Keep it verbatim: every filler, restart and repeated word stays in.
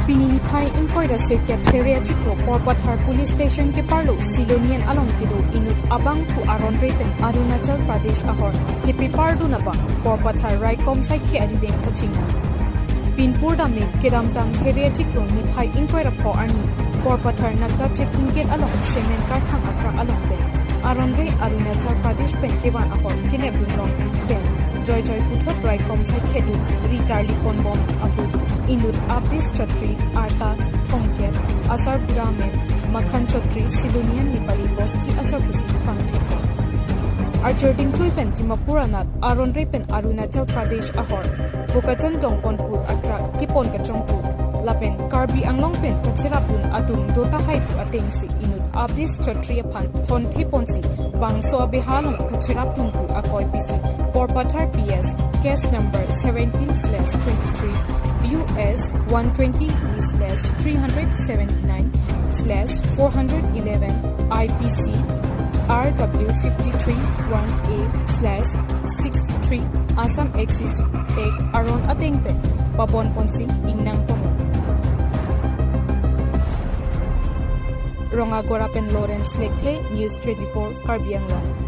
Pini niphai ingkoi ra sirkep Theria Chiklo Porpathar Police Station keparlo Silonian along kedo inut abangphu aron-re pen Arunachal Pradesh ahor kepepardun abang Porpathar Raikom Saikhi arideng kachingnang. Pinpur dame kedamtang Theria Chiklo niphai ingkoi ra pho arni Porpathar Naka Checking Gate along cement karkhang atruck along pen aron-re Arunachal Pradesh pen kevan ahor kenepdun long pen joijoi puthot Raikom Saikhi dun ri tarlipon bom ahut inut Abdis Chotri arta thomkep asarbura amen Makhan Chotri Silonian Nepali Bosti asar pusi pangthek. Arjor dingthui pen Dimapur anat aron-re pen Arunachal Pradesh ahor Bokajan Dongponpur atruck kepon kachongpu lapen Karbi Anglong pen kacherapdun atum dotahai pu atengsi inut Abdis Chotri aphan phontheponsi bangso abeha along kacherapdun pu akoi pisi Porpathar P S case number seventeen slash twenty-three U S one twenty slash three hundred seventy-nine slash four hundred eleven I P C R W fifty-three one A slash sixty-three Assam Excise Act aron ateng pen pabonponsi ingnang ponlo. Rongagora pen Lawrence Lekthe, News twenty-four, Karbi Anglong.